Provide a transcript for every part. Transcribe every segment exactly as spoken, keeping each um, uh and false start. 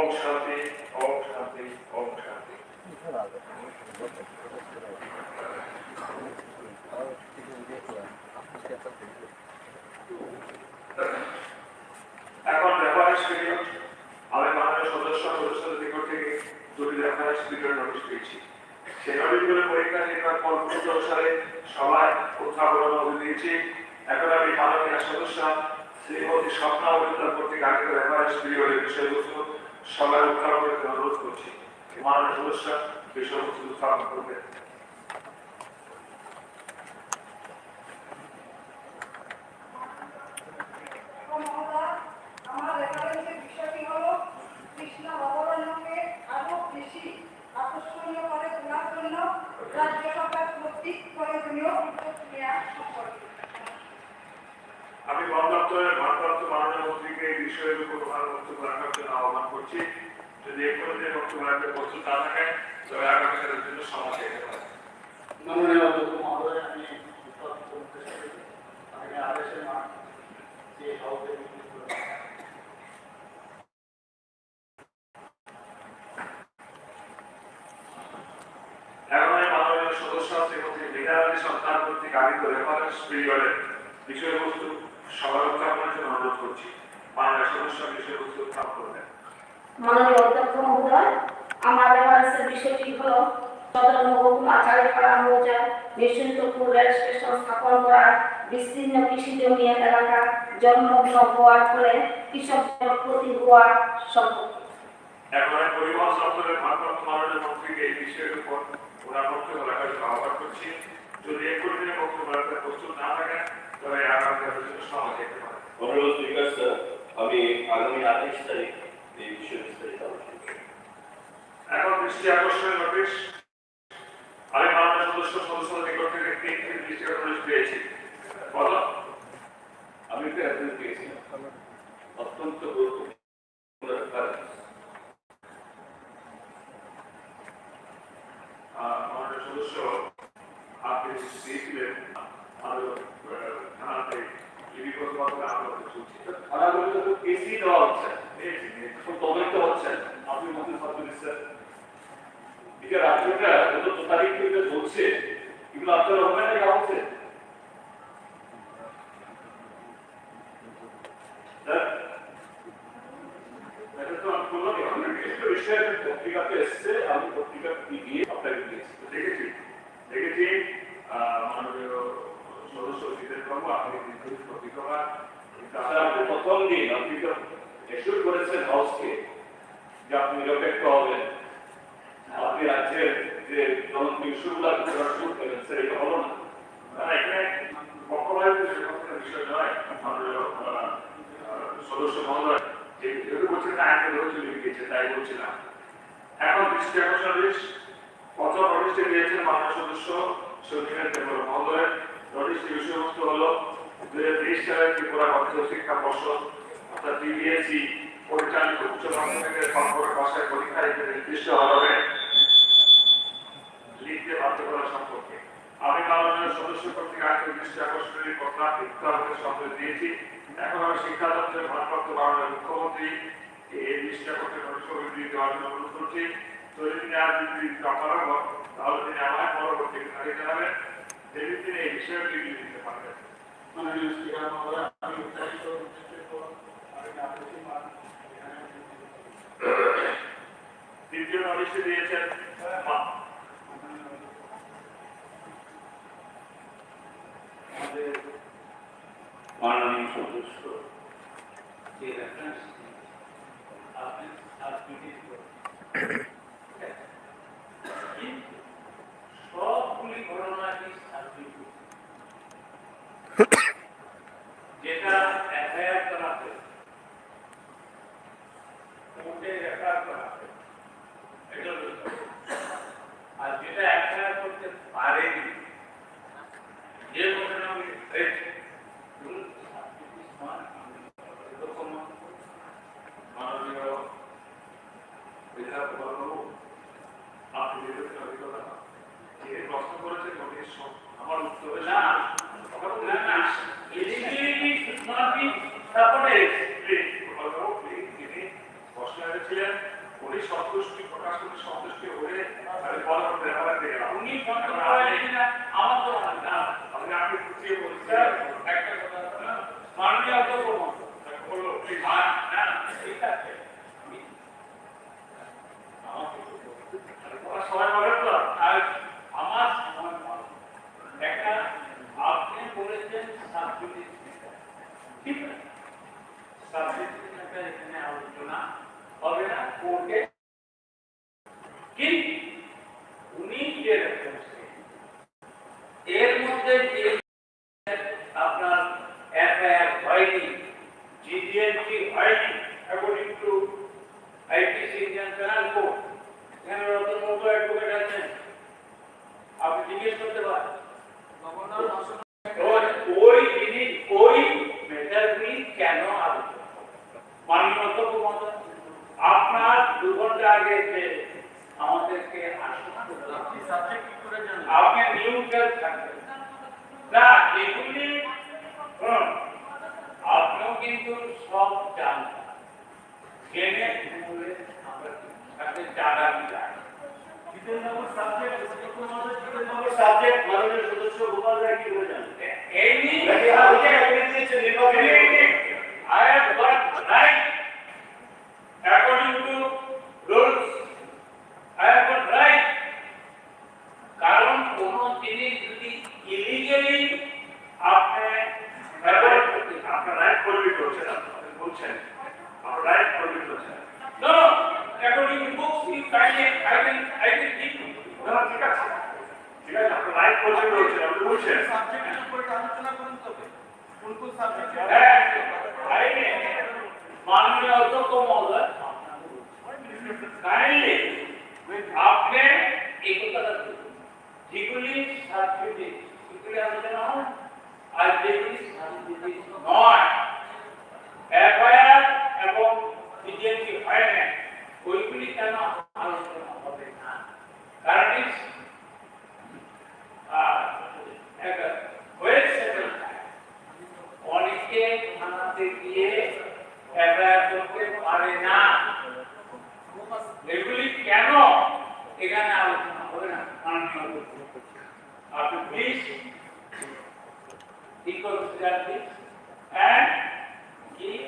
Om Shanti, Om Shanti, Om Shanti. এখন reference period. আমি মাননীয় সদস্য সদস্যদের নিকট থেকে দুটি রেফারেন্স পিরিয়ড নোটিশ পেয়েছি। সেই নোটিশগুলো পরীক্ষা নিরীক্ষার ফল প্রস্তুত অনুসারে সভায় উত্থাপন অনুমতি দিয়েছি। এখন আমি মাননীয় সদস্য শ্রীমতী স্বপ্না মজুমদার কর্তৃক আগে রেফারেন্স পিরিয়ডের বিষয়বস্তু সভায় উত্থাপনের জন্য অনুরোধ করছি। মাননীয় সদস্য বিষয়বস্তু উত্থাপন করবেন। মহোদয়, আমার রেফারেন্সের বিষয়টি হলো কৃষ্ণ অভয়ারণ্যকে আরো বেশি আকর্ষণীয় করে তোলার জন্য রাজ্য সরকার কর্তৃক প্রয়োজনীয় উদ্যোগ নেওয়া সম্পর্কে। আমি বন দপ্তরের ভারপ্রাপ্ত মাননীয় মন্ত্রীকে এই বিষয়ের উপর ওনার বক্তব্য রাখার জন্য আহ্বান করছি। যদি এক্ষুনি বক্তব্য রাখতে প্রস্তুত না থাকেন, তবে আগামীকালের জন্য সময় চাইতে পারেন। মাননীয় অধ্যক্ষ মহোদয়, আমি উত্থাপিত করতে চাই, আগামী আঠাশে মার্চ যে হাউসে মিটিং করা এখন আমি মাননীয় সদস্য শ্রীমতী মৃণালিনী সরকার কর্তৃক আহ্বানিত রেফারেন্স পিরিয়ডের বিষয়বস্তু সভায় উত্থাপনের জন্য অনুরোধ করছি। মাননীয় সদস্য বিষয়বস্তু উত্থাপন করবেন। মাননীয় অধ্যক্ষ মহোদয়, আমার রেফারেন্সের বিষয়টি হলো সদর মহকুমা চারিপাড়া মৌজার নিশ্চিন্তপুর রেল স্টেশন স্থাপন করার বিস্তীর্ণ কৃষি জমি এলাকা জলমগ্ন হওয়ার ফলে কৃষকদের ক্ষতি হওয়ার সম্পর্কে। এখন আমি পরিবহন দপ্তরের ভারপ্রাপ্ত মাননীয় মন্ত্রীকে এই বিষয়ের উপর ওনার বক্তব্য রাখার জন্য আহ্বান করছি। যদি এক্ষুনি বক্তব্য রাখতে প্রস্তুত না থাকেন, তবে আগামী কালের জন্য সময় চাইতে পারেন। Honorable Speaker sir, আমি আগামী আঠাশ তারিখ এই বিষয়ে বিস্তারিত আলোচনা করব। এখন দৃষ্টি আকর্ষণের নোটিশ। আমি মাননীয় সদস্য সদস্যদের নিকট থেকে তিনটি দৃষ্টি আকর্ষণ নোটিশ পেয়েছি। কত? আমি তো এখন পেয়েছি। অত্যন্ত গুরুত্বপূর্ণ ব্যাপার। আহ, মাননীয় সদস্য, আপনি দিয়েছিলেন, আমাদের, আহ, থানাতে লিপিবদ্ধ মাধ্যমে আমরা চলছি। থানাগুলোতে তো কেসই দেওয়া হচ্ছে না। এখন তদন্ত হচ্ছে না। আপনি মন্ত্রী সাহেব স্যার, এটা রাজ্যটা গত দু তারিখ থেকে চলছে, এগুলো আপনার হবে না, এটা হচ্ছে? স্যার, এটা তো আমি বললাম, এখন নির্দিষ্ট বিষয়ে একটা পত্রিকাতে এসছে, আমি পত্রিকা দিয়ে আপনাকে দিয়েছি। তো দেখেছি, দেখেছি, আহ, মাননীয় সদস্য জিতেন বাবু, আপনি দীর্ঘদিন পত্রিকা, স্যার, আপনি প্রথম দিন আপনি তো এসিওর করেছেন হাউসকে যে আপনি নিরপেক্ষ হবেন। আপনি রাজ্যের যে জনপ্রিয় ইস্যুগুলো আলোচনা শুরু করলেন, স্যার, এটা হলো না। না, এখানে পক্ষপাতিত্ব সেরকম কোনো বিষয় নয়। আমাদের, আহ, সদস্য মহোদয় যে, যেহেতু বলছেন, না, আইন ধরে চলে গিয়েছে, তাই বলছি না। এখন দৃষ্টি আকর্ষণ নোটিশ, প্রথম নোটিশটি দিয়েছেন মাননীয় সদস্য সন্দীপ দেববর্মা মহোদয়। নোটিশটির বিষয়বস্তু হলো, দুই হাজার তেইশ সালের ত্রিপুরা মাধ্যমিক শিক্ষা পর্ষদ অর্থাৎ টিবিএসই পরিচালিত উচ্চ মাধ্যমিকের কর্পোরেট ভাষায় পরীক্ষা দিতে নির্দিষ্ট হরফে লিখতে বাধ্য করা সম্পর্কে। আমি মাননীয় সদস্য কর্তৃক আগে দৃষ্টি আকর্ষণের প্রস্তাব লিখিত আকারে সম্মতি দিয়েছি। এখন আমি শিক্ষা দপ্তরের ভারপ্রাপ্ত মাননীয় মুখ্যমন্ত্রী এই দৃষ্টি আকর্ষণের নোটিশ কপি দেওয়ার জন্য অনুরোধ করছি। যদি তিনি আর যদি দিতে অপারগ হন, তাহলে তিনি আমায় পরবর্তী তারিখ জানাবেন, যেদিন তিনি এই বিষয়ে বিবৃতি দিতে পারবেন। মাননীয় স্পিকার মহোদয়, আমি উত্থাপিত উদ্দেশ্যের পর আমি ডাকছি মান এখানে দ্বিতীয় নোটিশটি দিয়েছেন মা-, আমাদের মাননীয় সদস্য যে রেফারেন্স আপনি সাবমিট করছেন, কিন্তু সবগুলি ঘটনা কি সাবমিট করছেন? যেটা এফআইআর করা হয়েছে, কোর্টে রেফার করা হয়েছে, এটা হলো। আর যেটা এফআইআর করতে পারেনি, যে ঘটনাগুলি হয়েছে, এগুলো সবকিছু সমান, এরকম মাননীয় বিধায়ক মহোদয়, আপনি যেহেতু অভিজ্ঞতা, যিনি প্রশ্ন করেছেন, উনি সব-, আমার উত্তরে না, না, না, eligibility should not be supported. Please, মহোদয়, please, যিনি প্রশ্ন রেখেছিলেন, সন্তুষ্টি প্রকাশ করে সন্তুষ্টি হয়ে আমি ফলাফল দেখাবার পেয়ে গেলাম। উনি সন্তুষ্ট হয়ে কিনা আমার তো মনে হয় না। আপনি, আপনি বুঝিয়ে বলছেন। স্যার, একটা কথা, মাননীয় অধ্যক্ষ মহোদয়। বললো, "প্লিজ।" আর না, না, ঠিক আছে। আমি, আমার তো, ওরা সবাই বলেন তো, আর আমার সময় ভালো। একটা আপনি বলেছেন সাবজুডিস ম্যাটার, ঠিক আছে? সাবজুডিস ম্যাটার এখানে আলোচনা হবে না, কোর্টে। কিন্তু উনি যে রেফারেন্স, এর মধ্যে যে আপনার এফআইআর হয়নি, জিডিএনটি হয়নি, according to IPC, Indian penal code, এখানে রতন বাবু অ্যাডভোকেট আছেন, আপনি জিজ্ঞেস করতে পারেন। ওই, ওই জিনিস, ওই ম্যাটারগুলি কেন আলোচনা করবেন? মাননীয় অধ্যক্ষ মহোদয়, আপনার দু ঘন্টা আগে যে আমাদেরকে আশ্বস্ত করেছেন, আপনি নিউট্রাল থাকবেন। না, যেগুলি, হুম, আপনিও কিন্তু সব জানবেন। জেনে শুনে আমরা সাথে জানা যায়। জিতেন বাবুর সাবজেক্ট, জিতেন বাবুর সাবজেক্ট মাননীয় সদস্য গোপাল রায় কি বলে জানেন? Any subject, I have got right according to rules. I have got right. কারণ কোনো জিনিস যদি ইলিগালি আপনি, আপনার রাইট প্রয়োগিত হচ্ছে না, আপনি বলছেন আপনার রাইট প্রয়োগিত হচ্ছে না। No, no, according to books, you kindly, I will, I will give you. না, না, ঠিক আছে, ঠিক আছে, আপনার রাইট প্রয়োগিত হচ্ছে না, আপনি বলছেন। সাবজেক্টের উপরে আলোচনা করুন তবে। কোন কোন সাবজেক্টে? হ্যাঁ, আরে, মাননীয় অধ্যক্ষ মহোদয়, কাইন্ডলি আপনি এই কথাটা বলুন। যেগুলি সাবজেক্টে, সেগুলি আলোচনা হয়, আর যেগুলি সাবজেক্টে নয়, এফআইআর এবং জিডিএনটি হয় না, ওইগুলি কেন আলোচনা হবে না? কারণ এই আহ, একটা ওয়েল সেটেলড। অনেকে থানাতে গিয়ে এফআইআর করতে পারে না। এগুলি কেন এখানে আলোচনা হবে না? মাননীয় অধ্যক্ষ, আপনি please reconsider this and give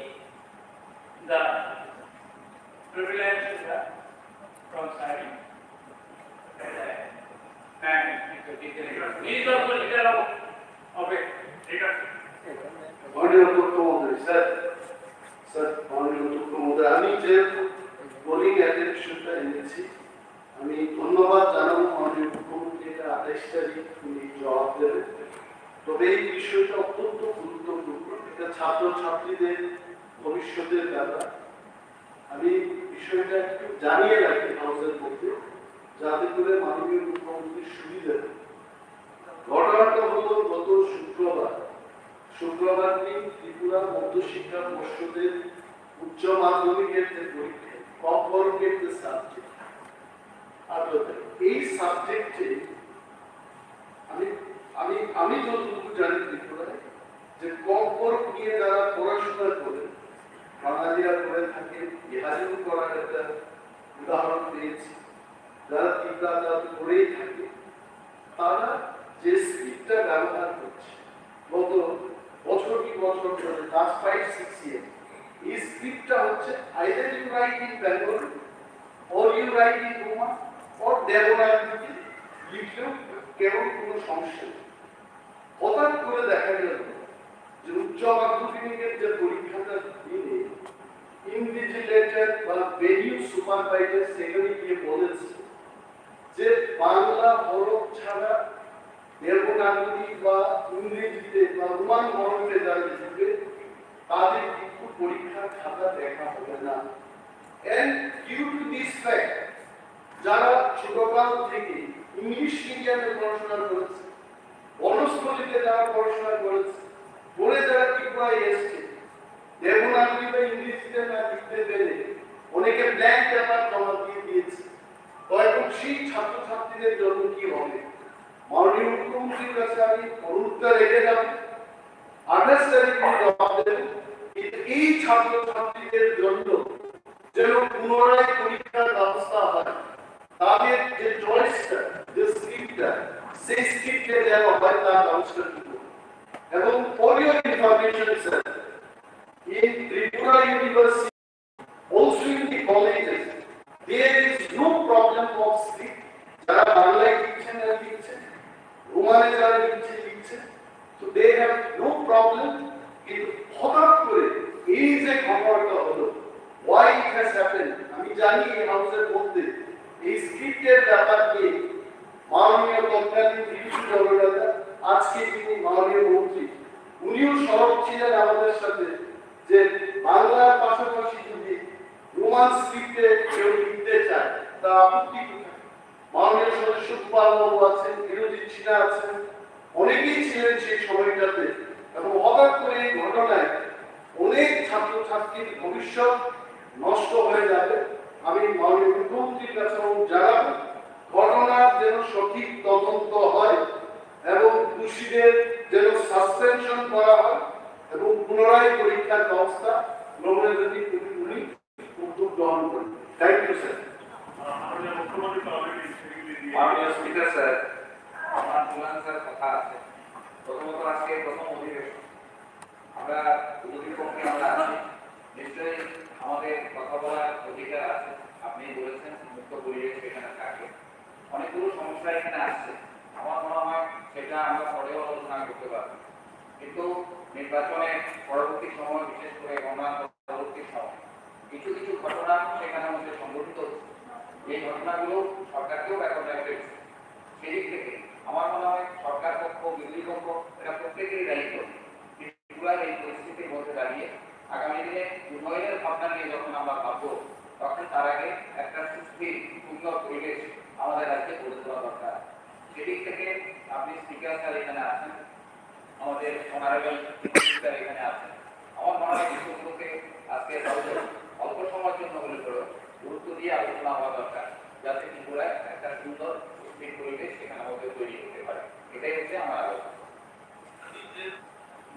the privilege to the concerning. মাননীয় অধ্যক্ষ মহোদয়, স্যার, স্যার, মাননীয় অধ্যক্ষ মহোদয়, আমি যে কলিং অ্যাটেনশনটা এনেছি, আমি ধন্যবাদ জানাবো মাননীয় মুখ্যমন্ত্রী, এটা আঠাইশ তারিখ উনি জবাব দেবেন। তবে এই বিষয়টা অত্যন্ত গুরুত্বপূর্ণ, এটা ছাত্রছাত্রীদের ভবিষ্যতের ব্যাপার। আমি বিষয়টা একটু জানিয়ে রাখি হাউসের মধ্যে, যাতে করে মাননীয় মুখ্যমন্ত্রীর সুবিধা হয়। ঘটনাটা হলো গত শুক্রবার, শুক্রবার দিন ত্রিপুরা মধ্যশিক্ষা পর্ষদের উচ্চ মাধ্যমিকের যে পরীক্ষা, ক বর্গের যে সাবজেক্ট, আর এই সাবজেক্টে আমি, আমি, আমি যতটুকু জানি ত্রিপুরায় যে ক বর্গ নিয়ে যারা পড়াশোনা করে, বাঙালিরা করে থাকে, বিহারিও করার একটা উদাহরণ পেয়েছি। যারা ত্রিপুরা তারা তো করেই থাকে, তারা যে স্ক্রিপ্টটা ব্যবহার করছে গত বছর কি বছর ধরে, লাস্ট ফাইভ সিক্স ইয়ার, এই স্ক্রিপ্টটা হচ্ছে either you write in Bengali or you write in Roman or দেবনাগরীতে লিখলেও কেমন কোনো সমস্যা নেই। হঠাৎ করে দেখা গেল যে উচ্চ মাধ্যমিকের যে পরীক্ষাটা দিনে ইনভিজিলেটর বা ভেনিউ সুপারভাইজার সেখানে গিয়ে বলেছে যে বাংলা হরফ ছাড়া দেবনাগরী বা ইংরেজিতে বা রোমান হরফে যারা লিখবে, তাদের কিন্তু পরীক্ষার খাতা দেখা হবে না। And due to this fact, যারা ছোটকাল থেকে ইংলিশ মিডিয়ামে পড়াশোনা করেছে, বনস্থলীতে যারা পড়াশোনা করেছে, পরে যারা ত্রিপুরায় এসছে, দেবনাগরী বা ইংরেজিতে না লিখতে পেরে অনেকে ব্ল্যাংক পেপার জমা দিয়ে দিয়েছে। তো এখন সেই ছাত্রছাত্রীদের জন্য কি হবে? মাননীয় মুখ্যমন্ত্রীর কাছে আমি অনুরোধটা রেখে যাব, আঠাশ তারিখ উনি জবাব দেবেন। কিন্তু এই ছাত্রছাত্রীদের জন্য যেন পুনরায় পরীক্ষার Council. Ebong for your information, sir, in Tripura University, also in the colleges, there is no problem of script. যারা বাংলায় লিখছেন আর লিখছেন, রোমানে যারা লিখছেন লিখছেন, তো they have no problem. কিন্তু হঠাৎ করে এই যে ঘটনাটা হলো, why it has happened, আমি জানি এই হাউসের মধ্যে এই স্ক্রিপ্টের ব্যাপার নিয়ে মাননীয় তৎকালীন বিরোধী দলনেতা, আজকে যিনি মাননীয় মন্ত্রী, উনিও সরব ছিলেন আমাদের সাথে যে বাংলার পাশাপাশি যদি রোমান স্ক্রিপ্টে কেউ লিখতে চায়, তা আপত্তি কোথায়? মাননীয় সদস্য গোপাল বাবু আছেন, বিরোধী সিনহা আছেন, অনেকেই ছিলেন সেই সময়টাতে। এবং হঠাৎ করে এই ঘটনায় অনেক ছাত্রছাত্রীর ভবিষ্যৎ নষ্ট হয়ে যাবে। আমি মাননীয় মুখ্যমন্ত্রীর কাছে অনুরোধ জানাবো, ঘটনার যেন সঠিক তদন্ত হয় এবং দোষীদের যেন সাসপেনশন করা হয় এবং পুনরায় পরীক্ষার ব্যবস্থা গ্রহণের জন্য উনি উদ্যোগ গ্রহণ করুন। Thank you, sir. মাননীয় স্পিকার স্যার, আমার দুলাল স্যার কথা আছে। প্রথমত আজকে প্রথম অধিবেশন, আমরা বিরোধী পক্ষে আমরা আছি, নিশ্চয়ই আমাদের কথা বলার অধিকার আছে। আপনি বলেছেন মুক্ত পরিবেশ সেখানে থাকে, অনেকগুলো সমস্যা এখানে আসছে। আমার মনে হয় সেটা আমরা পরেও আলোচনা করতে পারবো, কিন্তু নির্বাচনের পরবর্তী সময়, বিশেষ করে গণনা পরবর্তী সময় কিছু কিছু ঘটনা সেখানে মধ্যে সংঘটিত হচ্ছে। এই ঘটনাগুলো সরকারকেও ব্যাপারটা ফেলছে। সেদিক থেকে আমার মনে হয় সরকার পক্ষ, বিরোধী পক্ষ, এটা প্রত্যেকেরই দায়িত্ব। ত্রিপুরার এই পরিস্থিতির মধ্যে দাঁড়িয়ে আগামী দিনে উন্নয়নের ভাবনা নিয়ে যখন আমরা ভাববো, তখন তার আগে একটা সুস্থির সুন্দর পরিবেশ আমাদের রাজ্যে গড়ে তোলা দরকার। সেদিক থেকে আপনি স্পিকার স্যার এখানে আছেন, আমাদের অনারেবল স্পিকার এখানে আছেন। আমার মনে হয় বিষয়গুলোকে আজকে অল্প, অল্প সময়ের জন্য হলে পরেও গুরুত্ব দিয়ে আলোচনা হওয়া দরকার, যাতে ত্রিপুরায় একটা সুন্দর সুস্থির পরিবেশ সেখানে আমাদের তৈরি হতে পারে। এটাই হচ্ছে আমার আলোচনা।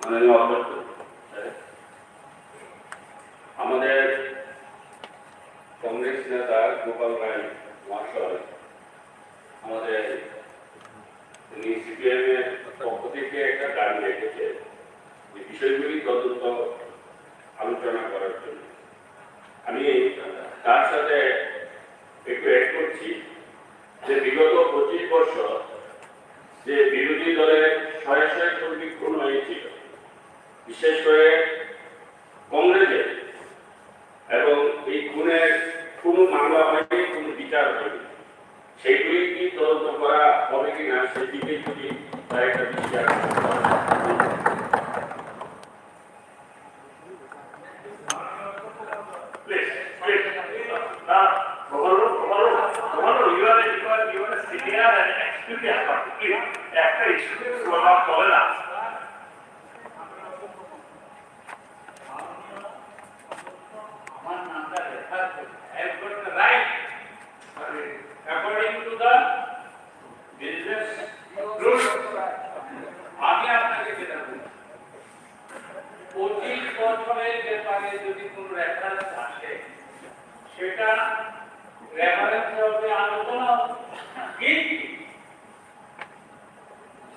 মাননীয় অধ্যক্ষ, আমাদের কংগ্রেস নেতা গোপাল রায় মহাশয় আমাদের, তিনি সিপিআইএম এর পক্ষ থেকে একটা দাবি রেখেছে যে বিষয়গুলি তদন্ত আলোচনা করার জন্য। আমি তার সাথে একটু অ্যাড করছি যে বিগত পঁচিশ বছর যে বিরোধী দলের শয়ে শয়ে কর্মী খুন হয়েছিল, বিশেষ করে কংগ্রেসের, এবং এই খুনের কোনো মামলা হয়নি, কোনো বিচার হয়নি, সেগুলি কি তদন্ত করা হবে কিনা সেদিকে যদি তার একটা বিচার। Please, please. Now, Gopal, Gopal, Gopal, you are a, you are, you are a senior and experienced person. Please, একটা ইস্যুতে বলা চলে না। আমার নামটা রেফার করে, I have got the right, according to the business rules. আমি আপনাকে যেটা বলি, পঁচিশ বছরের ব্যাপারে যদি কোনো রেফারেন্স আসে, সেটা রেফারেন্স হবে আলোচনা হবে। কিন্তু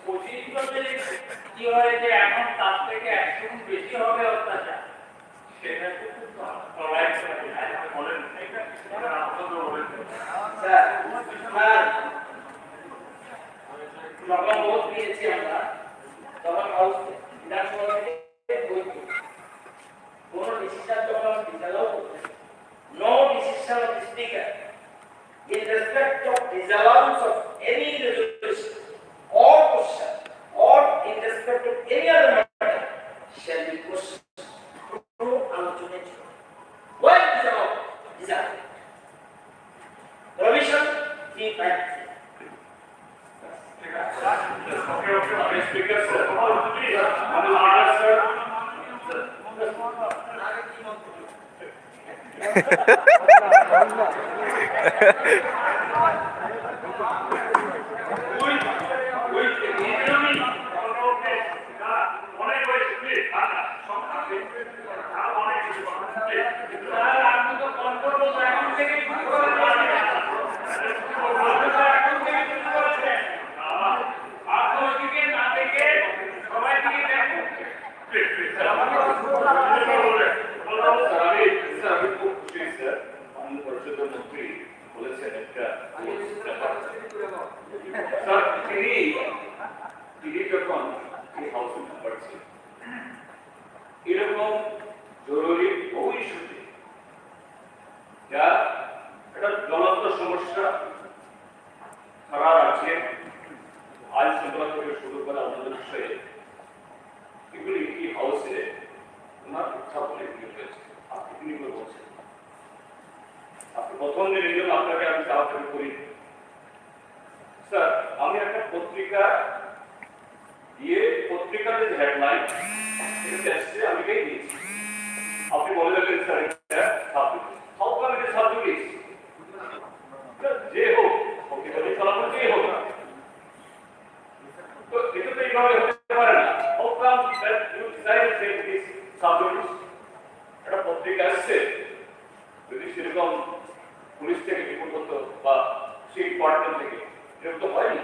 পঁচিশ বছরে কি হয়েছে, এখন তার থেকে একশো গুণ বেশি হবে অত্যাচার। সেটা কিন্তু টলারেট করা যায় না। বলেন, এটা, এটা আপনাদের বলেন। স্যার, স্যার, যখন ভোট দিয়েছি আমরা, তখন হাউস বিধানসভা থেকে বই করি। কোনো ডিসিশন যখন আমরা ডিসঅ্যালাউ করতে, no decision of the speaker in respect of disallowance of any resolution or question or in respect of any other matter shall be questioned. কোনো আলোচনায় ছিল। Why disallowed? Disallowed. Provision three point three. Sir, তিনি, তিনি যখন এই হাউসে মেম্বার ছিলেন, এরকম জরুরি বহু ইস্যুতে যা একটা জ্বলন্ত সমস্যা, সারা রাজ্যে আইন শৃঙ্খলা থেকে শুরু করে অন্যান্য বিষয়ে এগুলি এই হাউসে ওনার উত্থাপন এগুলি হয়েছে। আপনি তিনি করে বলছেন, আপনি প্রথম দিন এই জন্য আপনাকে আমি চাওয়া করি। স্যার, আমি একটা পত্রিকা দিয়ে, পত্রিকার যে হেডলাইন, এটা এসছে, আমি এটাই দিয়েছি। আপনি বলে রাখলেন, "স্যার, এটা সাবজুডিস।" হাউ কাম এটা সাবজুডিস? স্যার, যে হোক, পত্রিকা দিয়ে চালানো যে হোক। তো এটা তো এইভাবে হতে পারে না। How come that you decide that it is sub judice? একটা পত্রিকা আসছে, যদি সেরকম পুলিশ থেকে রিপোর্ট হতো বা সেই ডিপার্টমেন্ট থেকে, এরকম তো হয়নি।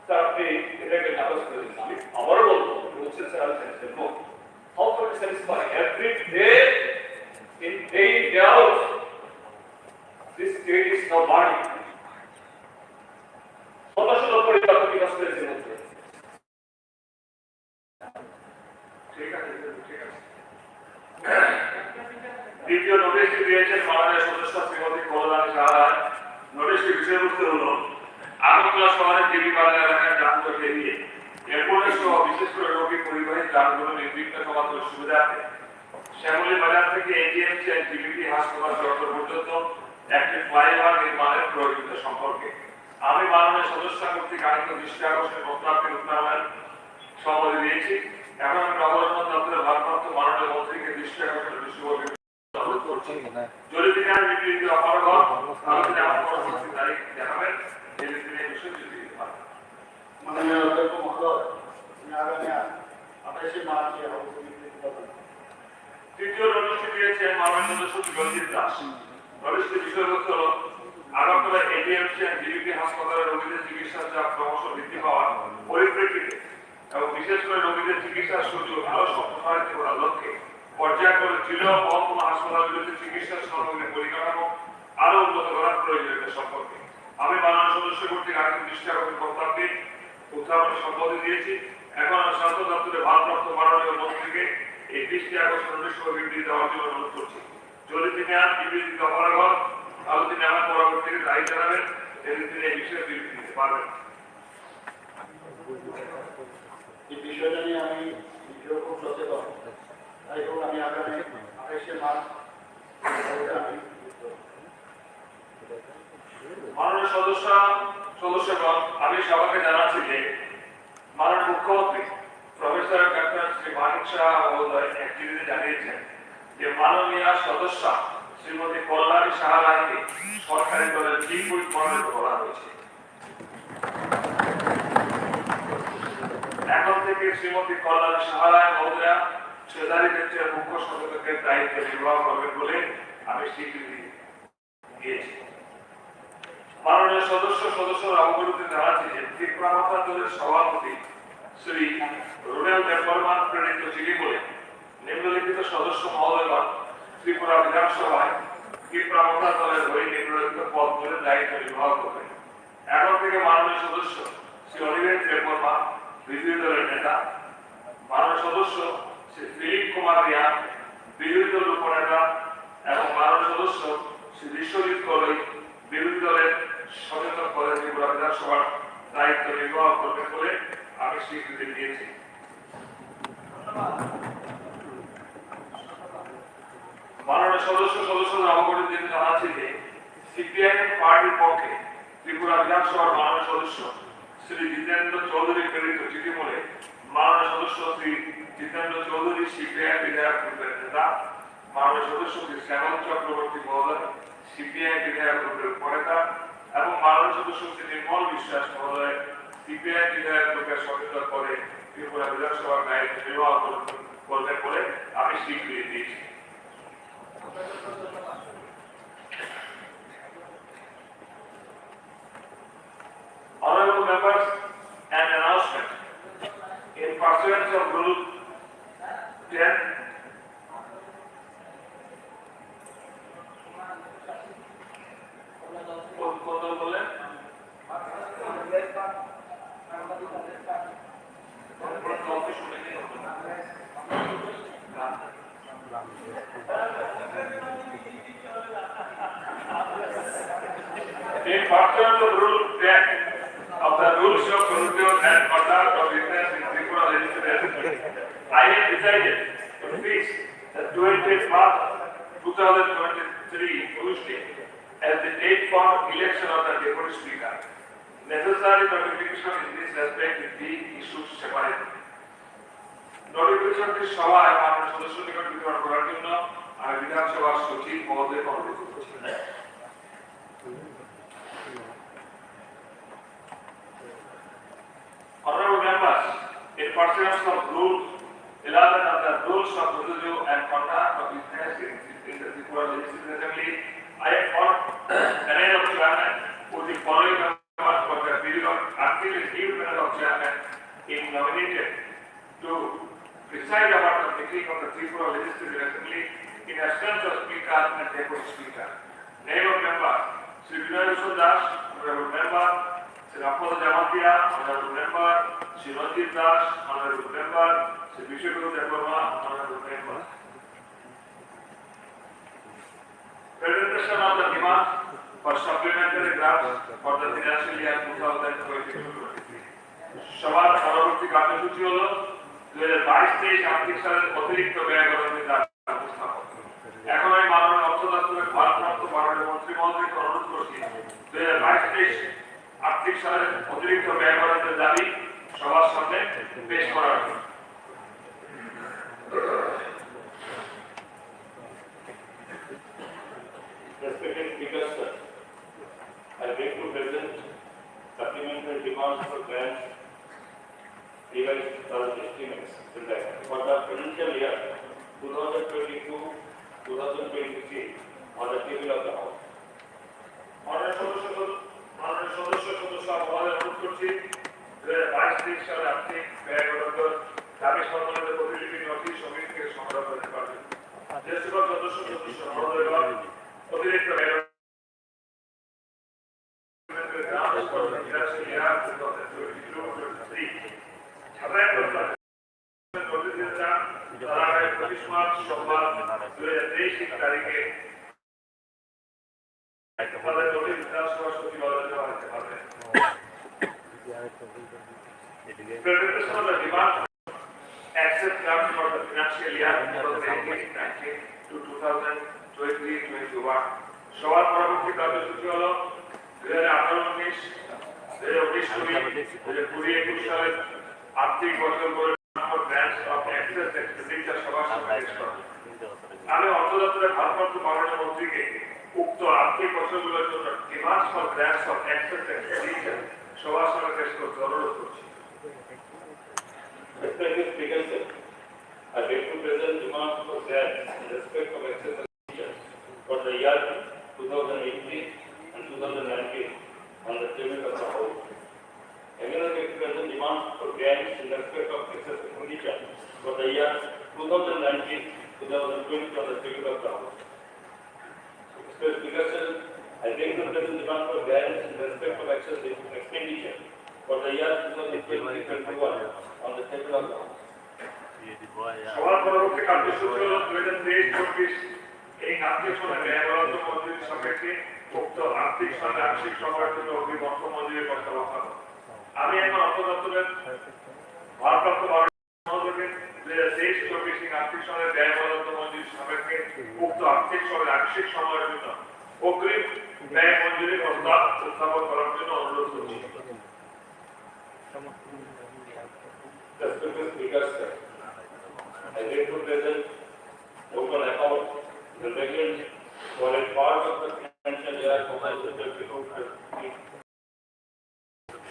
স্যার, আপনি এটাকে নাকচ করে দিন। আমি আবারও বলবো, আপনি বলছেন, "স্যার, আমি স্যাটিসফাইড নই।" How can you satisfy? Every day, in day in, day out, this state is now burning. শত শত পরিবার ক্ষতিগ্রস্ত হয়েছে মধ্যে। ঠিক আছে, ঠিক আছে। দ্বিতীয় নোটিশটি দিয়েছেন মাননীয় সদস্য শ্রীমতী কল্যাণী সাহা রায়। নোটিশটির বিষয়বস্তু হলো, আগরতলা শহরের টিবি বাজার এলাকায় যানজট এড়িয়ে অ্যাম্বুলেন্স সহ বিশেষ করে রোগী পরিবাহী যানগুলো নির্বিঘ্নে চলাচলের সুবিধার্থে শ্যামলী বাজার থেকে এজিএমসি ও জিবিপি হাসপাতাল চত্বর পর্যন্ত একটি ফ্লাইওভার নির্মাণের প্রয়োজনীয়তা সম্পর্কে আমি মাননীয় সদস্য কর্তৃক আনিত দৃষ্টি আকর্ষণের প্রস্তাবটি উত্থাপনের সম্মতি দিয়েছি। এখন আমি নগর উন্নয়ন দপ্তরের ভারপ্রাপ্ত মাননীয় মন্ত্রীকে দৃষ্টি আকর্ষণের দৃষ্টিভঙ্গি অনুরোধ করছি। যদি তিনি আর বিবৃতি অপারগ হন, তাহলে তিনি আমার পরবর্তী তারিখ জানাবেন, যেদিন তিনি এই বিষয়ে চিঠি দিতে পারেন। মাননীয় অধ্যক্ষ মহোদয়, তিনি আগামী আঠাশে মার্চে হাউসে বিবৃতি দেবেন। তৃতীয় নোটিশটি দিয়েছেন মাননীয় সদস্য সুরঞ্জিত দাস। নোটিশটির বিষয়বস্তু হল, আগরতলা এজিএমসি ও জিবিপি হাসপাতালে রোগীদের চিকিৎসার চাপ ক্রমশ বৃদ্ধি পাওয়ার পরিপ্রেক্ষিতে এবং বিশেষ করে রোগীদের চিকিৎসার সুযোগ আরও সম্প্রসারিত করার লক্ষ্যে পর্যায়ক্রমে তৃণমূল মহকুমা হাসপাতালগুলিতে চিকিৎসা সামগ্রী পরিকাঠামো আরও উন্নত করার প্রয়োজনীয়তা সম্পর্কে আমি মাননীয় সদস্য কর্তৃক আরেকটি দৃষ্টি আকর্ষণ প্রস্তাবটি উত্থাপনের সম্মতি দিয়েছি। এখন আমি স্বাস্থ্য দপ্তরের ভারপ্রাপ্ত মাননীয় মন্ত্রীকে এই দৃষ্টি আকর্ষণ বিষয়ে বিবৃতি দেওয়ার জন্য অনুরোধ করছি। যদি তিনি আর বিবৃতি দিতে অপারগ হন, তাহলে তিনি আমার পরবর্তীতে দায়ী জানাবেন, এদিন তিনি এই বিষয়ে বিবৃতি দিতে পারবেন। এই বিষয়টা নিয়ে আমি নিজেও খুব সচেতন। যাই হোক, আমি আগামী আঠাশে মার্চ আমি মাননীয় সদস্য, সদস্যগণ, আমি সবাইকে জানাচ্ছি যে মাননীয় মুখ্যমন্ত্রী প্রফেসর ডক্টর শ্রী মানিক সাহা মহোদয় এক চিঠিতে জানিয়েছেন যে মাননীয় সদস্য শ্রীমতী কল্যাণী সাহা রায়কে সরকারি দলের চিফ হুইপ মনোনীত করা হয়েছে। এখন থেকে শ্রীমতী কল্যাণী সাহা রায় মহোদয়া ট্রেজারি ক্ষেত্রে মুখ্য সচেতকের দায়িত্ব নির্বাহ করবেন বলে আমি স্বীকৃতি দিয়েছি। মাননীয় সদস্য সদস্যরা অবগতিতে জানাচ্ছি যে ত্রিপুরা মথা দলের সভাপতি শ্রী রুবেল দেববর্মা প্রেরিত চিঠি বলে নিম্নলিখিত সদস্য মহোদয়গণ ত্রিপুরা বিধানসভায় ত্রিপুরা মথা দলের হয়ে নিম্নলিখিত পদগুলির দায়িত্ব নির্বাহ করবেন। এখন থেকে মাননীয় সদস্য শ্রী অনিমেষ দেববর্মা বিরোধী দলের নেতা, মাননীয় সদস্য শ্রী ফিলিপ কুমার রিয়াং বিরোধী দল উপনেতা এবং মাননীয় সদস্য শ্রী বিশ্বজিৎ কলই বিরোধী দলের সচেতক পদে ত্রিপুরা বিধানসভার দায়িত্ব নির্বাহ করবেন বলে আমি স্বীকৃতি দিয়েছি। মাননীয় সদস্য সদস্যদের অবগতির জন্য জানাচ্ছি যে সিপিআইএম পার্টির পক্ষে ত্রিপুরা বিধানসভার মাননীয় সদস্য শ্রী জিতেন্দ্র চৌধুরী প্রেরিত চিঠি মূলে মাননীয় সদস্য শ্রী জিতেন্দ্র চৌধুরী সিপিআইএম বিধায়ক গ্রুপের নেতা, মাননীয় সদস্য শ্রী শ্যামল চক্রবর্তী মহোদয় সিপিআইএম বিধায়ক গ্রুপের উপনেতা এবং মাননীয় সদস্য শ্রী নির্মল বিশ্বাস মহোদয় সিপিআইএম বিধায়ক গ্রুপের সচেতক পদে ত্রিপুরা বিধানসভার দায়িত্ব নির্বাহ করবেন বলে আমি স্বীকৃতি দিয়েছি। Honorable members, an announcement. In pursuance of Rule ten, কোন, কোন দল বললেন? In pursuance of Rule ten of the Rules of Procedure and Conduct of Business in Tripura Legislature, I have decided to fix the twentieth March two thousand twenty-three Tuesday as the date for election of the Deputy Speaker. Necessary notification in this respect will be issued separately. নোটিফিকেশনটি সভায় মাননীয় সদস্য নিকট বিতরণ করার জন্য আমি বিধানসভার সচিব মহোদয়কে অনুরোধ করছি। Honorable members, in pursuance of Rule eleven of the Rules of Procedure and Conduct of Business in, in the Tripura Legislative Assembly, I have called panel of chairman with the following members for the period until a new panel of chairman is nominated to preside over the meeting of the Tripura Legislative Assembly in absence of Speaker and Deputy Speaker. Name of member, Shri Binoy Bhushan Das, Honorable Member, Shri Rampada Jamatia, Honorable Member, Shri Ranjit Das, Honorable Member, Shri Vishnu Debbarma, Honorable Member. Presentation of the demand for supplementary grants for the financial year two thousand twenty-two twenty-three. সভার পরবর্তী কার্যসূচি হলো দুই হাজার বাইশ তেইশ আর্থিক সালের অতিরিক্ত ব্যয় বরাদ্দের দাবি উপস্থাপন। এখন আমি মাননীয় অর্থ দপ্তরের ভারপ্রাপ্ত মাননীয় মন্ত্রী মহোদয়কে অনুরোধ করছি দুই হাজার বাইশ তেইশ আর্থিক সালের অতিরিক্ত ব্যয় বরাদ্দের দাবি সভার সামনে পেশ করার জন্য। Respected Speaker, sir, I beg to present supplementary demands for grants, revised budget estimates, for the financial year two thousand twenty-two, two thousand twenty-three on the table of the House. মাননীয় সদস্য সদ-, মাননীয় সদস্য সদস্য মহোদয় অনুরোধ করছি, দুই হাজার বাইশ তেইশ সালে আর্থিক ব্যয় বরাদ্দ দাবি সম্বলিত প্রতিলিপি নোটিশ সমিতি থেকে সংগ্রহ করে পাঠান। যে সকল সদস্য সদস্য মহোদয়গণ অতিরিক্ত ব্যয় Presentation of the demand, access grant for the financial year two thousand eighteen nineteen to two thousand twenty twenty-one. সভার পরবর্তী কার্যসূচি হলো দুই হাজার আঠারো উনিশ, দুই হাজার উনিশ কুড়ি, দুই হাজার কুড়ি একুশ সালের আর্থিক বছরগুলোর grants of excess expenditure সভার সামনে পেশ করা। আমি অর্থ দপ্তরের ভারপ্রাপ্ত মাননীয় মন্ত্রীকে উক্ত আর্থিক বছরগুলোর জন্য demands for grants of excess expenditure সভার সামনে পেশ করতে অনুরোধ করছি। Respected Speaker, sir, I beg to present demand for grants in respect of excess expenditures for the year two thousand eighteen and two thousand nineteen on the table of the House. Again, I beg to present demand for grants in respect of excess expenditure for the year two thousand nineteen, two thousand twenty on the table of the House. Mister Speaker, sir, I beg to present demand for variance in respect of excess expenditure for the year two thousand twenty twenty-one on the table of the House. সভার পরবর্তী কার্যসূচি হল দুই হাজার তেইশ চব্বিশ এই আর্থিক সময় ব্যয় বরাদ্দ মঞ্জুরি সাপেক্ষে উক্ত আর্থিক সময় আংশিক সময়ের জন্য অগ্রিম অর্থ মঞ্জুরি প্রস্তাব উত্থাপন। আমি এখন অর্থ দপ্তরের ভারপ্রাপ্ত মহোদয়কে দুই হাজার তেইশ চব্বিশ আর্থিক সনের ব্যয় বরাদ্দ মঞ্জুরি সাপেক্ষে উক্ত আর্থিক সনের আংশিক সময়ের জন্য অগ্রিম ব্যয় মঞ্জুরি প্রস্তাব উত্থাপন করার জন্য অনুরোধ করছি। Respected Speaker, sir, I beg to present open account, the record for a part of the financial year two thousand twenty-two twenty-three.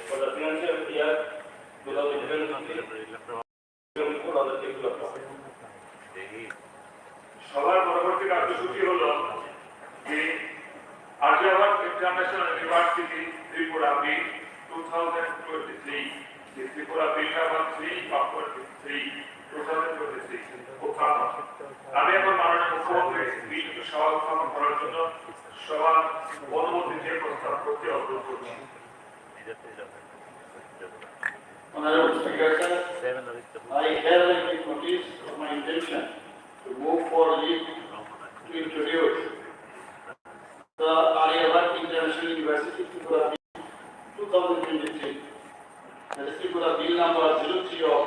For the financial year two thousand twenty-three twenty-four on the table of contents. সভার পরবর্তী কার্যসূচি হলো যে Arjavard International University Tripura Bill two thousand twenty-three, the Tripura Bill number three of twenty-three, two thousand twenty-six উত্থাপন। আমি এখন মাননীয় মুখ্যমন্ত্রীর বিলটি সভা উত্থাপন করার জন্য সভার অনুমতি চেয়ে প্রস্তাব করতে অনুরোধ করছি। Honorable Speaker, sir, I hereby give notice of my intention to move for leave to introduce the Aryavarta International University Tripura Bill two thousand twenty-three, that is Tripura Bill number zero three of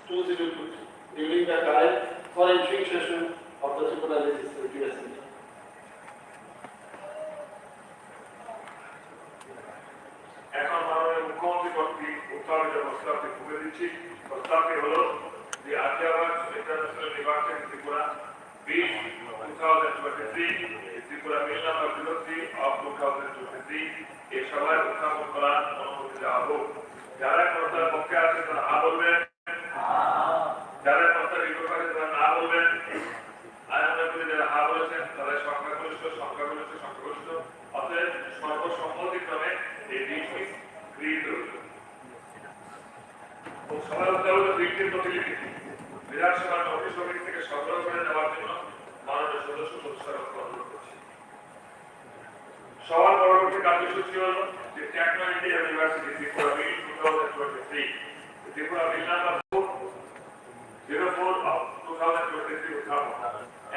two zero two three, during the current or ensuing session of the Tripura Legislative Assembly. এখন মাননীয় মুখ্যমন্ত্রী কর্তৃক উত্থাপিত প্রস্তাবটি তুলে দিচ্ছি। প্রস্তাবটি হলো The Aryavarta International University Tripura Bill two thousand twenty-three, Tripura Bill number zero three of two thousand twenty-three, এ সভায় উত্থাপন করার অনুমতি দেওয়া হোক। যারা প্রস্তাবের পক্ষে আছে তারা হ্যাঁ বলবেন, যারা প্রস্তাবের বিপক্ষে আছে তারা না বলবেন। আর আমরা বলি যারা হ্যাঁ বলেছেন তারা সংখ্যাগরিষ্ঠ, সংখ্যাগরিষ্ঠ, সংখ্যাগরিষ্ঠ। অতএব সর্বসম্মতিক্রমে এই বিলটি গৃহীত হইল। ও সভায় উত্থাপিত বিলটির প্রতিলিপি বিধানসভার নথি শোকেস থেকে সংগ্রহ করে নেওয়ার জন্য মাননীয় সদস্য সদস্যরা অনুরোধ করছি। সভার পরবর্তী কার্যসূচি হল যে Techno India University Tripura Bill two thousand twenty-three, Tripura Bill number four zero four of two thousand twenty-three উত্থাপন।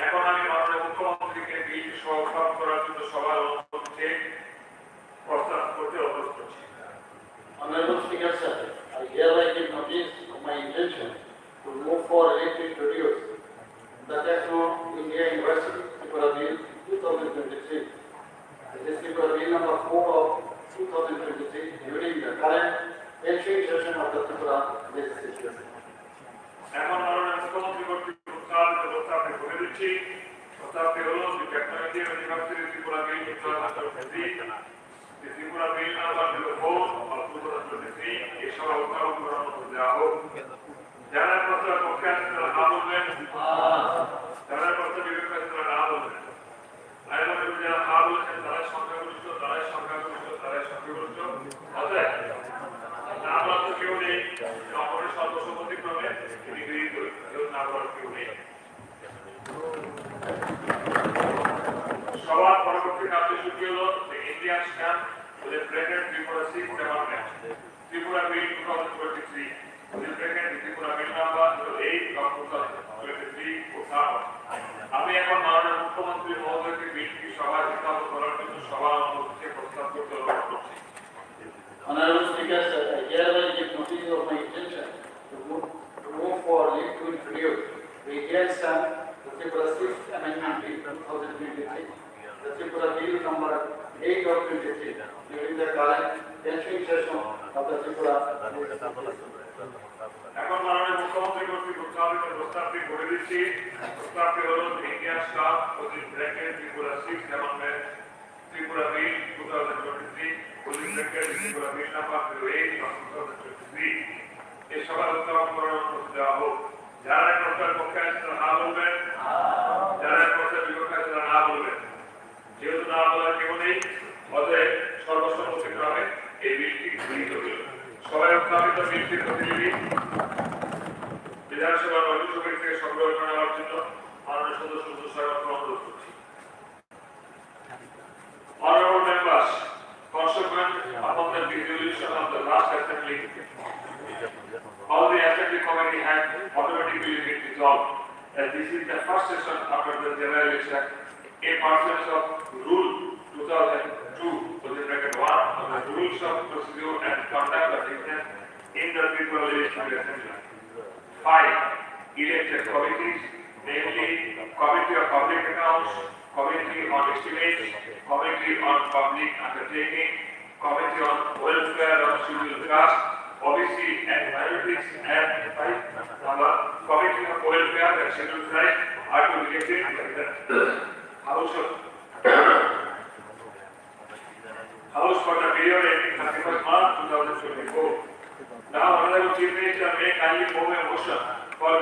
এখন আমি মাননীয় মুখ্যমন্ত্রীকে বিলটি সভা উত্থাপন করার জন্য সভার অনুমতি চেয়ে প্রস্তাব করতে অনুরোধ করছি। Honorable Speaker, sir, I hereby give notice of my intention to move for leave to introduce the Techno India University Tripura Bill two thousand twenty-three. This is Tripura Bill number four of two thousand twenty-three during the current ensuing session of the Tripura Legislature. এখন মাননীয় মুখ্যমন্ত্রী কর্তৃক উত্থাপিত প্রস্তাবটি তুলে দিচ্ছি। প্রস্তাবটি হলো যে Techno India University Tripura Bill two thousand twenty-three, Tripura Bill number zero four of two thousand twenty-three, এ সভায় উত্থাপন করার অনুমতি দেওয়া হোক। যারা প্রস্তাবের পক্ষে আছেন তারা হ্যাঁ বলবেন, যারা প্রস্তাবের বিপক্ষে আছেন তারা না বলবেন। আমি মনে করি যারা হ্যাঁ বলেছেন তারাই সংখ্যাগরিষ্ঠ, তারাই সংখ্যাগরিষ্ঠ, তারাই সংখ্যাগরিষ্ঠ। অতএব না বলার তো কেউ নেই, সকলের সর্বসম্মতিক্রমে এটি গৃহীত হয়েছে, কেউ না বলার কেউ নেই। সভার পরবর্তী কার্যসূচি হলো the Indian stamp with a bracket Tripura Sixth Amendment, Tripura Bill two thousand twenty-three, with a bracket Tripura Bill number zero eight of two thousand twenty-three উত্থাপন। আমি এখন মাননীয় মুখ্যমন্ত্রী মহোদয়কে বিলটি সভায় উত্থাপন করার জন্য সভার অনুমতিতে প্রস্তাব করতে অনুরোধ করছি। Honorable Speaker, sir, I hereby give notice of my intention to move, to move for leave to introduce the Indian stamp, the Tripura Sixth Amendment Bill two thousand twenty-three, the Tripura Bill number eight of twenty-three, during the current ensuing session of the Tripura Legislature. এখন মাননীয় মুখ্যমন্ত্রী কর্তৃক উত্থাপিত প্রস্তাবটি পড়ে দিচ্ছি। প্রস্তাবটি হল Indian stamp with a bracket Tripura Sixth Amendment, Tripura Bill two thousand twenty-three, with a bracket Tripura Bill number zero eight of two thousand twenty-three। এ সভায় উত্থাপন করার অনুমতি দেওয়া হোক। যারা এই প্রস্তাবের পক্ষে আছেন তারা হ্যাঁ বলবেন, যারা এই প্রস্তাবের বিপক্ষে আছেন তারা না বলবেন। যেহেতু না বলার কেউ নেই, অতএব সর্বসম্মতিক্রমে এই বিলটি গৃহীত হইল। সভায় উত্থাপিত বিলটির প্রতিলিপি বিধানসভার নথি শোকেস থেকে সংগ্রহ করে নেওয়ার জন্য মাননীয় সদস্য সদস্যকে অনুরোধ করছি। Honorable members, consequent upon the dissolution of the last assembly, all the assembly committee had automatically been dissolved, as this is the first session after the general election in pursuance of Rule two thousand two, bracket one, of the Rules of Procedure and Conduct of Business in the Tripura Legislative Assembly. Five elected committees, namely Committee of Public Accounts, Committee on Estimates, Committee on Public Undertaking, Committee on Welfare of Scheduled Caste, O B C and Minorities, and five number, Committee of Welfare and Scheduled Tribe are to be elected by the House of House for the period ending thirty-first March two thousand twenty-four. Now, Honorable Chief Minister may kindly move a motion for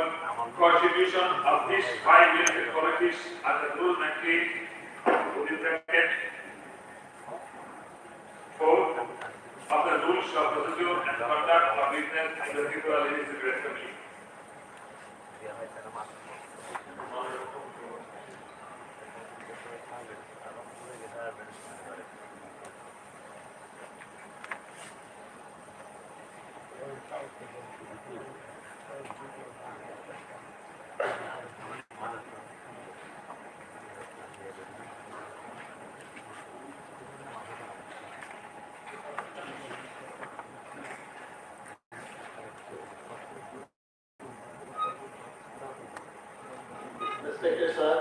constitution of these five elected committees under Rule ninety-eight, within bracket, four of the Rules of Procedure and Conduct of Business in the Tripura Legislative Assembly. Respected sir,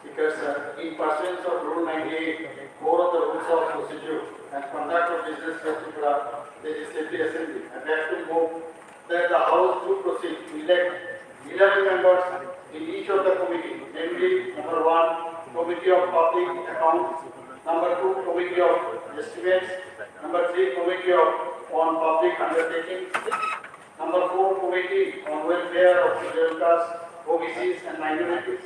Speaker sir, in pursuance of Rule ninety-eight four of the Rules of Procedure and Conduct of Business of Tripura Legislative Assembly, I beg to move that the House do proceed to elect eleven members in each of the committee, namely, number one, Committee of Public Accounts, number two, Committee of Estimates, number three, Committee of, on Public Undertakings, number four, Committee on Welfare of Scheduled Castes, O B Cs and Minorities.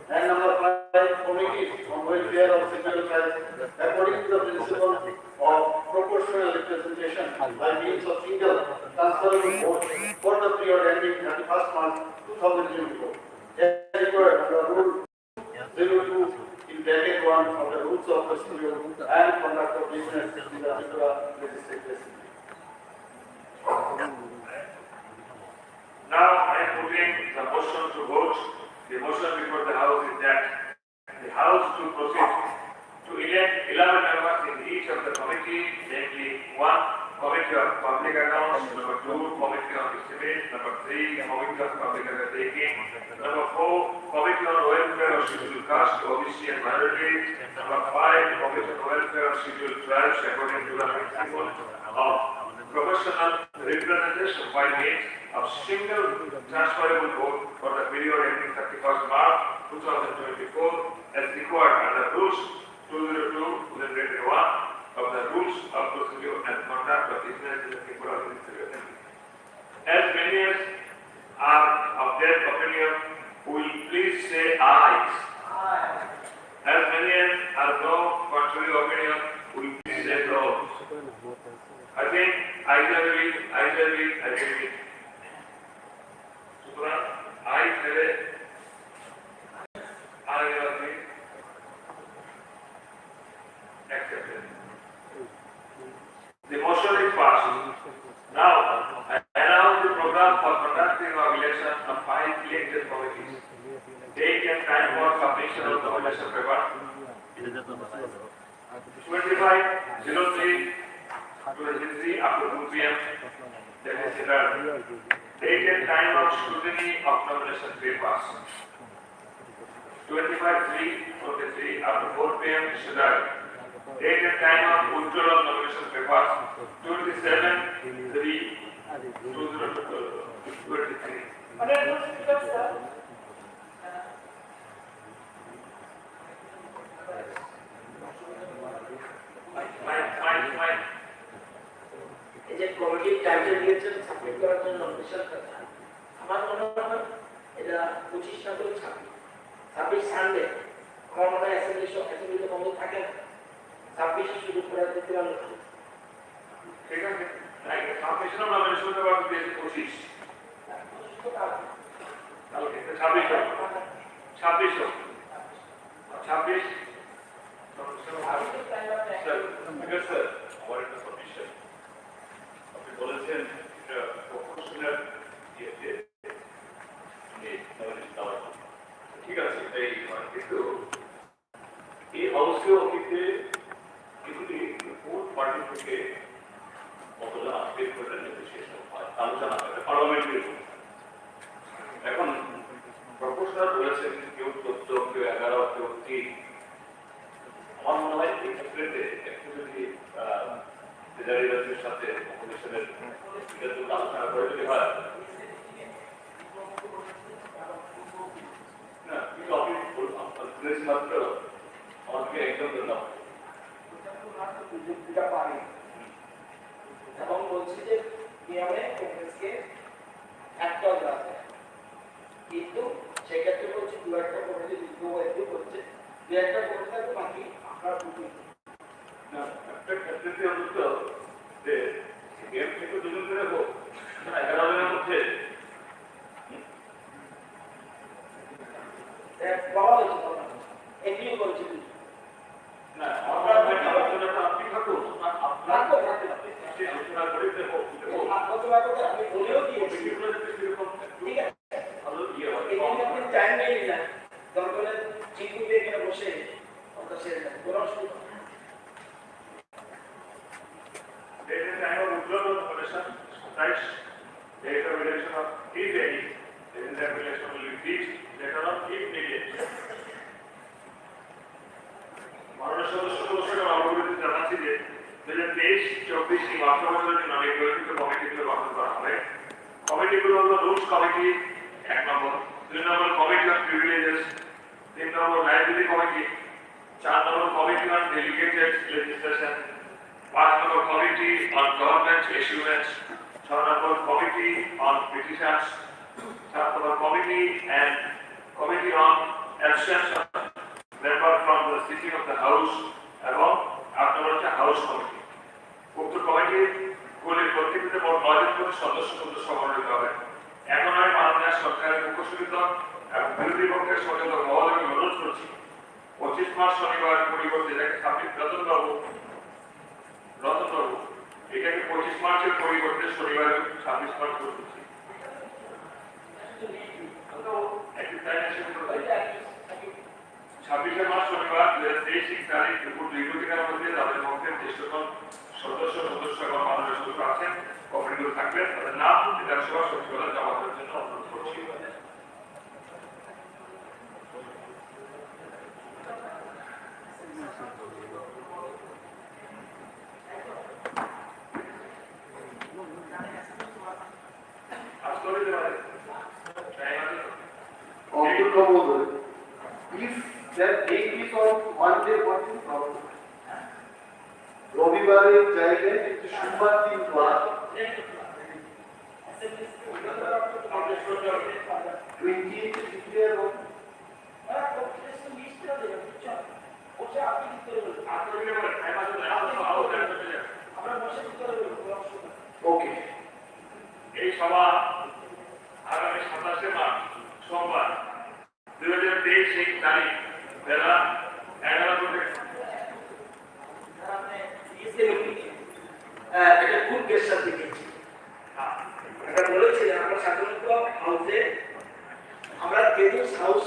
And number five, Committee on Welfare of Scheduled Tribes, according to the principle of proportional representation by means of single transferable vote for the period ending thirty-first March two thousand twenty-four, as required under Rule zero two in bracket one of the Rules of Procedure and Conduct of Business in the Tripura Legislative Assembly. Now I am putting the motion to vote. The motion before the House is that the House to proceed to elect eleven members in each of the committee, namely, one, Committee of Public Accounts, number two, Committee of Estimates, number three, Committee of Public Undertaking, number four, Committee on Welfare of Scheduled Caste, O B C and Minorities, number five, Committee on Welfare of Scheduled Tribes, according to the principle of proportional representation by means of single transferable vote for the period ending thirty-first March two thousand twenty-four, as required under Rules two zero two, two zero one of the Rules of Procedure and Conduct of Business in the Tripura Legislative Assembly. As many as are of that opinion will please say ayes. As many as are no contrary opinion will please say no. I think ayes have been, ayes have been, ayes have been. সুতরাং ayes have been, ayes have been accepted. The motion is passed. Now, I announce the program for conducting of election of five elected committees. Date and time for submission of nomination paper. Twenty-five zero three twenty-three up to two P M. That is Saturday. Date and time of scrutiny of nomination papers. Twenty-five three twenty-three up to four P M Saturday. Date and time of withdrawal of nomination papers, twenty-seven three two thousand twenty-three. Honorable Speaker, sir. Mike, Mike, Mike. এই যে কমিটির টাইটেল দিয়েছেন সাবমিট করার জন্য অফিসিয়াল কথা, আমার মনে হয় এটা পঁচিশ না তো ছাব্বিশ, ছাব্বিশ সানডে। আমার মনে হয় অ্যাসেম্বলি স-, অ্যাসেম্বলি তো বন্ধ থাকে না, ছাব্বিশে শুরু করার দিতে পারলে ভালো। ঠিক আছে, তাই সাবমিশন আমরা মানে শুনতে পারবো যে পঁচিশ। কালকে ছাব্বিশ হোক, ছাব্বিশ হোক, ছাব্বিশ। স্যার, ঠিক আছে স্যার, আমার একটা সাবমিশন। আপনি বলেছেন এটা প্রপোর্শনাল ইয়েতে, মানে, ঠিক আছে, এটাই হয়। কিন্তু এই হাউসে অতীতে এগুলি কোন পার্টি থেকে কতজন আসবে, এটা নেগোসিয়েশন হয়, আলোচনা হয়, এটা পার্লামেন্টারি। এখন প্রপোজাল বলেছেন কেউ চোদ্দ, কেউ এগারো, কেউ তিন। আমার মনে হয় এই ক্ষেত্রে একটু যদি, আহ, ফেডারেল রাজ্যের সাথে কমিশনের এটা যদি আলোচনা করে যদি হয়, না, কিন্তু আপনি বলুন, আপনার প্রেস মাত্র আমাদেরকে একদম দেন না। যুক্তিটা পারি। এবং বলছি যে নিয়মে কংগ্রেসকে একটা দেওয়া যায়। কিন্তু সেক্ষেত্রে বলছি দু একটা কমিটি যুক্ত হয়ে দু করছে, দু একটা কমিটি থাকবে, বাকি আপনার দুটো। না, একটা ক্ষেত্রে অন্তত যে সিপিএম থেকে দুজন করে হোক, এগারো জনের মধ্যে, হুম? দেখ, বলা হয়েছে, বলা হয়েছে। এগ্রিও করেছে দুজন। আমরা ওই আলোচনাটা আপনি থাকুন, আপনার থাকবো, থাকবো। আপনি আলোচনা করে দেবো, দেবো। আলোচনা করতে আমি বলেও দিয়েছি। ঠিক আছে। এই দিন আপনি টাইম নিয়ে নিলেন। দরকার হলে চিকুকে এখানে বসে কথা শেষ হবে। কোনো অসুবিধা নেই। There is a time of withdrawal of the petition, sometimes there is a relation of, if any, there is a relation will be fixed later on if needed. মাননীয় সদস্য সদস্যকে অবগত জানাচ্ছি যে দুই হাজার তেইশ চব্বিশ এই অর্থ বছরের জন্য নির্বাচিত কমিটিগুলো গঠন করা হবে। কমিটিগুলো হলো রুলস কমিটি এক নম্বর, দুই নম্বর কমিটি অন প্রিভিলেজেস, তিন নম্বর লাইব্রেরি কমিটি, চার number committee on delegated legislation, পাঁচ number committee on government issuance, ছয় নম্বর কমিটি অন পিটিশনস, সাত number committee and committee on absence of member from the sitting of the house এবং আট নম্বর হচ্ছে house committee. উক্ত কমিটিগুলির প্রত্যেকটিতে মোট নয়জন করে সদস্য সদস্য মনোনীত হবে। এখন আমি মাননীয় সরকারের পক্ষ সমর্থক এবং বিরোধী পক্ষের সমর্থক মহোদয়কে অনুরোধ করছি, পঁচিশ মার্চ শনিবার পরিবর্তে এটাকে ছাব্বিশ, রতনবাবু, রতনবাবু, এটাকে পঁচিশ মার্চের পরিবর্তে শনিবার ছাব্বিশ মার্চ করে দিচ্ছি। তো একটু তাই না, সেটা করতে ছাব্বিশে মার্চ শনিবার দুই হাজার তেইশ তারিখ দুপুর দুই ঘটিকার মধ্যে তাদের মধ্যে যে সকল সদস্য, সদস্য এবং মাননীয় সদস্য আছেন, কমিটিগুলো থাকবেন, তাদের নাম বিধানসভা সচিবালয়ে জমা দেওয়ার জন্য অনুরোধ করছি। অধ্যক্ষ মহোদয়, if that date is on Monday, what is the problem? রবিবারের জায়গায় কিন্তু সোমবার দিন করা। টোয়েন্টি এইট ফিফটি এবং ওকে। এই সভা আগামী সাতাশে মার্চ সোমবার দুই হাজার তেইশ এই তারিখ বেলা এগারো ঘটিকা। আহ, এটা কোন কেসটা দেখেছি? আমরা বলেছি যে আমরা সাধারণত হাউসে আমরা যেদিন হাউস